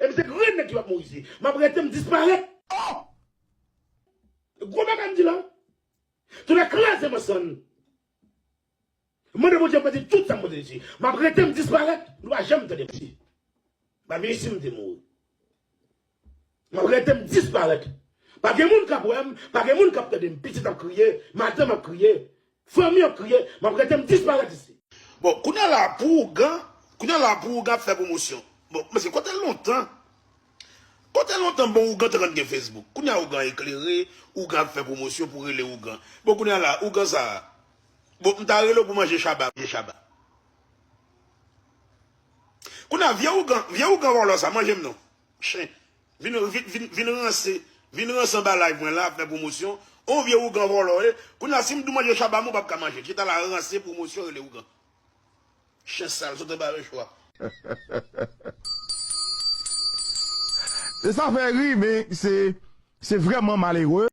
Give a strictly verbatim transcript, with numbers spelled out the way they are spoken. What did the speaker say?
E m se grenn nèg ki p ap mouri isi. M ap rete, m disparèt. Oh! Gwo bagay m di la. Tout nèg kraze mansann. Mande Bondye pèdi tout sa m pote isi. M ap rete, m disparèt. Nou pa janm tande m isi. M pa vin isi, m te mouri. M ap rete, m disparèt. Pa gen moun k ap wè m, pa gen moun k ap tande m. Pitit ap kriye, madanm ap kriye, fanmi ap kriye. M ap rete, m disparèt isi. Bon, kounye a la, pou ougan, kounye a la, pou ougan ap fè pwomosyon. Bon, mesye, kote lontan? Kote lontan bon ougan te konn gen Facebook? Kounye a ougan eklere, ougan ap fè pwomosyon pou rele ougan. Bon, kounye a la, ougan sa a. Bon, m ta rele w pou manje chaba, manje chaba. Kounye a, vye ougan, vye ougan vòlò sa, manje m non. Chen. Vin, vin, vin, vin ranse. Vin ranse anba live mwen la, ap fè pwomosyon. On vye ougan vòlò, e. Kounye a, si m di w manje chaba, m ou p ap ka manje. Chita la ranse pwomosyon, rele ougan. Chen sal, sot anba rechwa. E sa fè ri, men se, se vrèman malere.